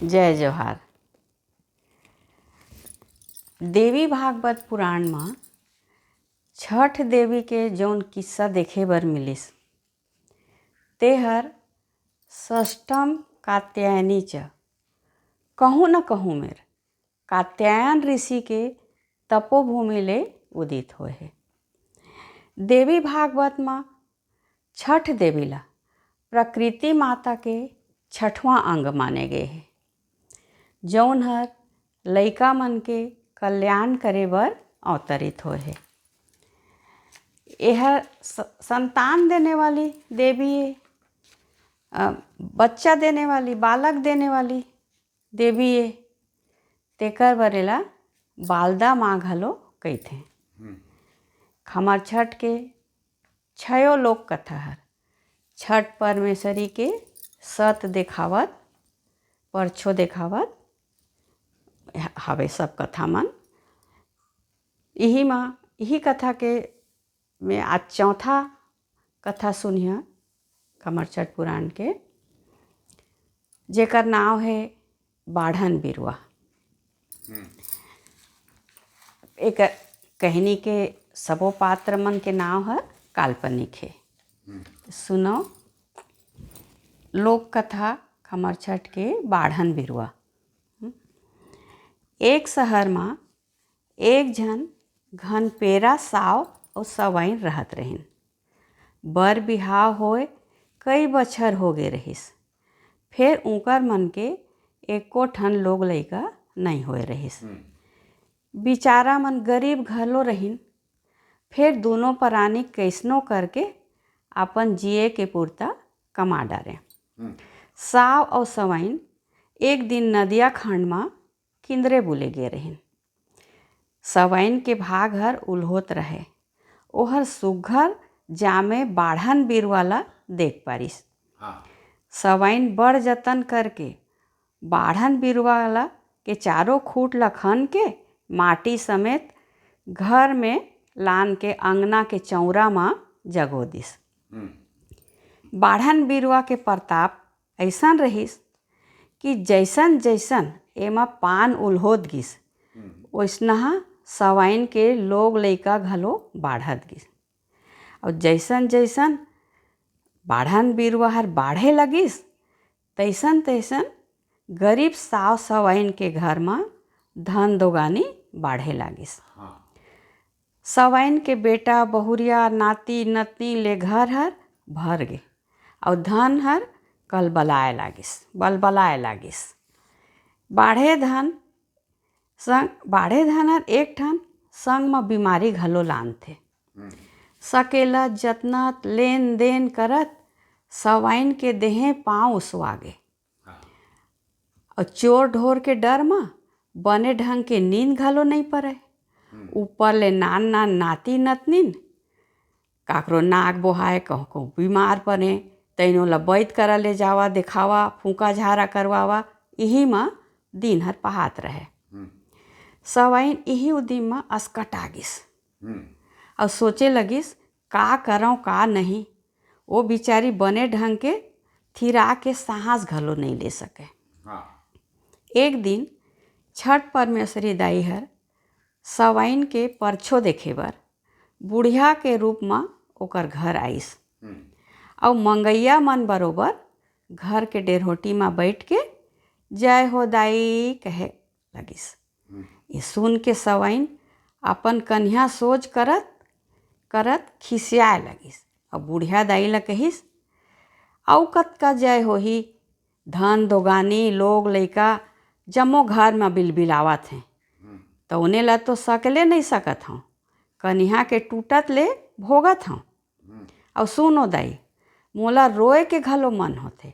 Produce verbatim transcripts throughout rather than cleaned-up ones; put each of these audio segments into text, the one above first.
जय जोहार। देवी भागवत पुराण म छठ देवी के जौन किस्सा देखे बर मिलिस, तेहर षष्ठम कात्यायनी च, कहूँ न कहूँ मेर कात्यायन ऋषि के तपोभूमि ले उदित होए हे। देवी भागवत म छठ देवी ला प्रकृति माता के छठवां अंग माने गे हे, जौन हर लइका मन के कल्याण करे बर अवतरित होए हे। एहर स-, संतान देने वाली देवी ए, अ, बच्चा देने वाली, बालक देने वाली देवी ए, तेकर बर एला बालदा माँ घलो कहिथे। हम्म। खमर छठ के छयो लोक कथा हर छठ परमेश्वरी के सत देखावत, परछो देखावत ह-, हवे सब कथा मन। इही म, इही कथा के में आज चौथा कथा सुनिहा खमर छठ पुराण के, जेकर नाव हे बाढ़न बिरुवा। हम्म। एक कहनी के सबो पात्र मन के नाव ह काल्पनिक हे। हम्म। सुनो लोक कथा खमर छठ के बाढ़न बिरुवा। हम्म। एक शहर म एक झन घनपेरा साव अउ सवइन रहत रहिन। बर बिहाव होए कई बछर होगे रहिस, फेर ऊंकर मन के एको ठन लोग लइका नइ होए रहिस। हम्म। बिचारा मन गरीब घलो रहिन, फेर दूनों परानी कइसनो करके अपन जिए के पुरता कमा डारें। हम्म। साव अउ सवइन एक दिन नदिया खंड म किंदरे बुले गे रहिन। सवइन के भाग हर उल्होत रहे। ओहर सुग्घर जामे बाढ़न बिरुवा ला देख पारिस। हाँ। सवइन बड़ जतन करके बाढ़न बिरुवा ला के चारों खूंट ला खन के माटी समेत घर में लान के अंगना के चौरा म जगो दिस। हम्म। बाढ़न बिरुवा के परताप अइसन रहिस कि जइसन जइसन एमा पान उल्होत गिस, हम्म। ओइसनहा सवइन के लोग लइका घलो बाढ़त गिस। अउ जइसन जइसन बाढ़न बिरुवा हर बाढ़े लगिस, तइसन तइसन गरीब साव सवइन के घर म धन दोगानी बाढ़े लागिस। हाँ। सवइन के बेटा, बहुरिया, नाती, नतनी ले घर हर भर गे, अउ धन हर कलबलाए लागिस, बलबलाए लागिस। बाढ़े धन संग, बाढ़े धन हर एक ठन संग म बीमारी घलो लानथे। हम्म। सकेला जतनत लेन देन करत सवइन के देहे पाँव उसवा गे। हाँ। अउ चोर ढोर के डर म बने ढंग के नींद घलो नइ परय। हम्म। ऊपर ले नान नान नाती नतनीन, काकरो नाक बोहाय, कहूँ कहूँ बीमार परे, तइनो ल बैद करा ले जावा, देखावा, फूंका झारा करवावा, इही म दिन हर पहात रहे। हम्म। सवइन इही उदिम म असकटा गिस। हम्म। अउ सोचे लगिस, का करंव, का नहीं। ओ बिचारी बने ढंग के थिरा के सांस घलो नइ ले सके। हाँ। एक दिन छठ परमेश्वरी दाई हर सवइन के परछो देखे बर बुढ़िया के रूप म ओकर घर आइस। हम्म। अउ मंगइया मन बरोबर घर के डेरहोटी म बइठ के "जय हो दाई" कहे लगिस। हम्म। ये सुन के सवइन अपन कनिहा सोझ करत करत खिसियाए लगिस। अउ बुढ़िया दाई ल कहिस, "अउ कतका जय होही, धन दोगानी, लोग लइका जम्मो घर म बिलबिलावत हें, हम्म। त ओने ल तो सकेले नइ सकत हंव, कनिहा के टूटत ले भोगत हंव। हम्म। अउ सुनो दाई, मोला रोए के घलो मन होथे,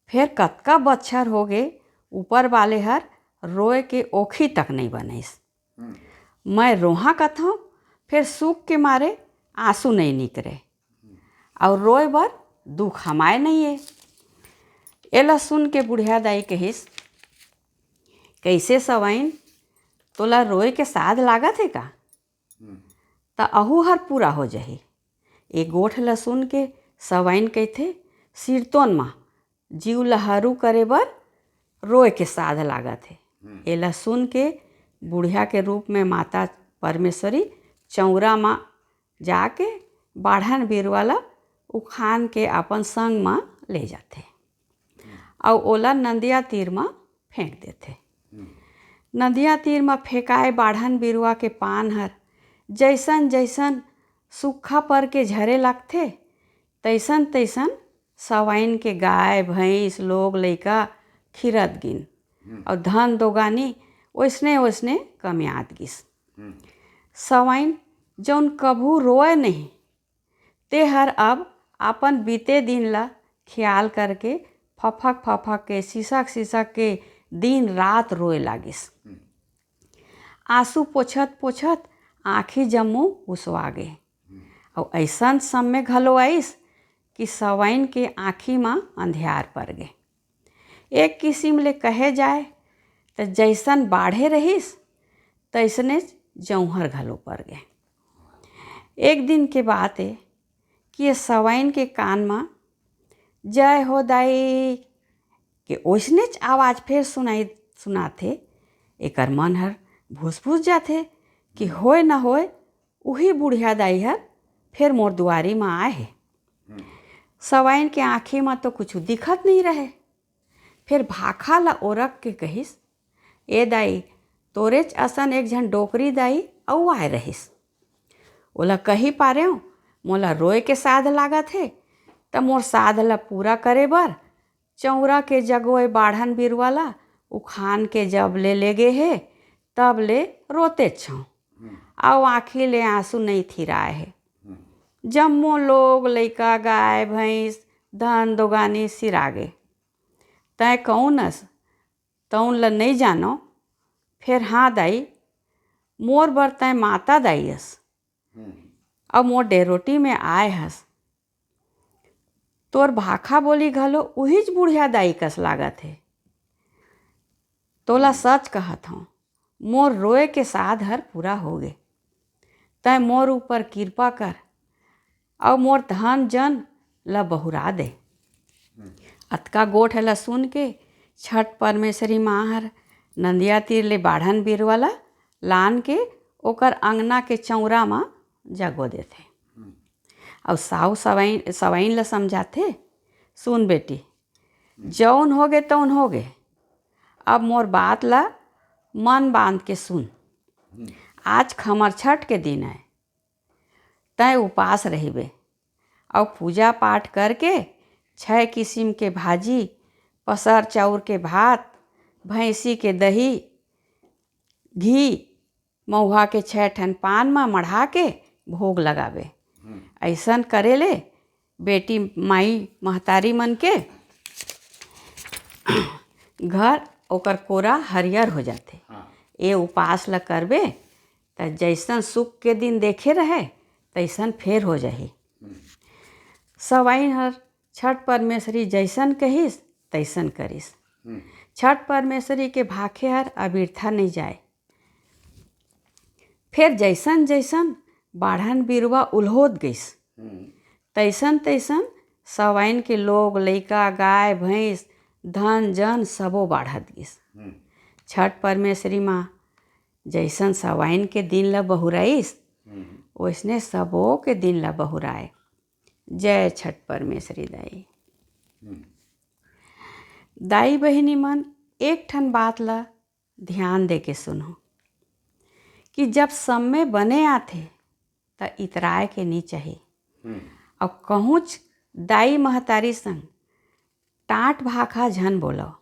फेर कतका बछर होगे, ऊपर वाले हर रोए के ओखी तक नइ बनइस। हम्म। मैं रोहा कथंव, फेर सुख के मारे आंसू नइ निकरे, अउ रोए बर दुख हमाय नइये।" एला सुन के बुढ़िया दाई कहिस, "कइसे सवइन, तोला रोए के साध लागत हे का? हम्म। त अहू हर पूरा हो जाही।" ए गोठ ल सुन के सवइन कहिथे, "सिरतोन म जीव ल हरू करे बर रोए के साध लागत हे। एला सुन के बुढ़िया के रूप में माता परमेश्वरी चौरा म जाके बाढ़न बिरुवा ला उखान के अपन संग म ले जाथे अउ ओला नंदिया तीर म फेंक देथे। नंदिया तीर म फेंकाए बाढ़न बिरुवा के पान हर जैसन जैसन सूखा पर के झरे लागथे, तैसन तैसन सवाइन के गाय, भैंस, लोग, लइका खिरत गिन अउ धन दोगानी ओइसने ओइसने कमियात गिस। सवाइन जौन कभू रोए नहीं, ते हर अब अपन बीते दिन ला ख्याल करके फफक फफक के, सिसक सिसक के दिन रात रोए लागिस। आंसू पोछत पोछत आंखी जम्मो उसवा गे। अउ अइसन समय घलो आइस कि सवाइन के आंखी म अंधियार पर गे। एक किसिम ले कहे जाए त जइसन बाढ़े रहिस, तइसनेच जौहर घलो पर गे। एक दिन के बात ए कि ये सवाइन के कान म "जय हो दाई" के ओइसनेच आवाज फेर सुनाई, सुनाथे। एकर मन हर भुसभुस जाथे कि होय न होय उही बुढ़िया दाई हर फेर मोर दुआरी म आए हे। सवाइन के आंखी म तो कुछु दिखत नहीं रहे। फेर भाखा ल ओरख के कहिस, "ए दाई, तोरेच असन एक झन डोकरी दाई अउ आए रहिस। ओला कही पारेंव, मोला रोए के साध लागत हे, त मोर साध ल पूरा करे बर चौरा के जगोए बाढ़न बिरुवा ल उखान के जब ले लेगे हे, तब ले रोतेच हंव। अउ आंखी ले आंसू नइ थिराए हे। जम्मो लोग, लइका, गाय, भैंस, धन दोगानी सिरागे। तैं कौन अस, तौन ल नइ जानो। फेर हाँ दाई, मोर बर तैं माता दाई अस, अउ मोर डेरोटी में आए हस। तोर भाखा बोली घलो उहीच बुढ़िया दाई कस लागत हे। तोला सच कहत हंव, मोर रोए के साध हर पूरा होगे। तैं मोर ऊपर किरपा कर, अउ मोर धन जन ल बहुरा दे।" अतका गोठ ल सुन के छठ परमेश्वरी माँ हर नंदिया तीर ले बाढ़न बिरुवा ल लान के ओकर अंगना के चौरा म जगो देथे। अउ साऊ सवइन, सवइन ल समझाथे, "सुन बेटी, जौन होगे तौन होगे, अब मोर बात ल मन बांध के सुन। आज खमर छठ के दिन आय, तैं उपास रहिबे अउ पूजा पाठ करके छै किसिम के भाजी, पसर चाउर के भात, भैंसी के दही, घी, मउहा के छै ठन पान म मढ़ा के भोग लगाबे। अइसन करे ले बेटी माई महतारी मन के घर ओकर कोरा हरियर हो जाथे। ए उपास ल करबे त जइसन सुख के दिन देखे रहे तइसन फेर हो जाही।" सवाइन हर छठ परमेश्वरी जइसन कहिस तइसन करिस। छठ परमेश्वरी के भाखे हर अबिरथा नइ जाय। फेर जइसन जइसन बाढ़न बिरुवा उल्होत गइस, तइसन तइसन सवाइन के लोग, लइका, गाय, भैंस, धन जन सबो बाढ़त गिस। छठ परमेश्वरी माँ जइसन सवाइन के दिन ल बहुराइस, ओइसने सबो के दिन ल बहुराय। जय छठ परमेश्वरी दाई। दाई बहिनी मन, एक ठन बात ल ध्यान दे के सुनहू कि जब समय बने आथे, त इतराय के नी चाही। अउ कहूँच दाई महतारी संग टांट भाखा झन बोलव।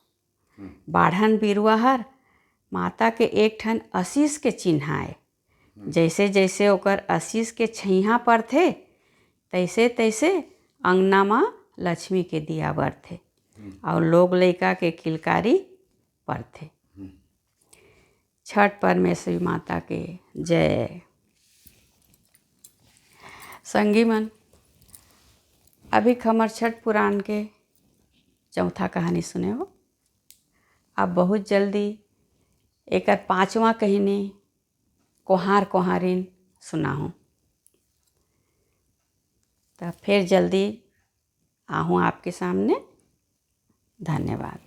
बाढ़न बिरुवा हर माता के एक ठन आशीष के चिन्ह आय। जइसे जइसे ओकर आशीष के छइहां परथे, तइसे तइसे अंगना म लक्ष्मी के दिया बरथे अउ लोग लइका के किलकारी परथे। छठ परमेश्वरी माता के जय। संगी मन, अभी हमर छठ पुराण के चौथा कहानी सुने हो। अब बहुत जल्दी एकर पांचवा कहानी कोहार कोहारिन सुनाहूँ। त फेर जल्दी आहूँ आपके सामने। धन्यवाद।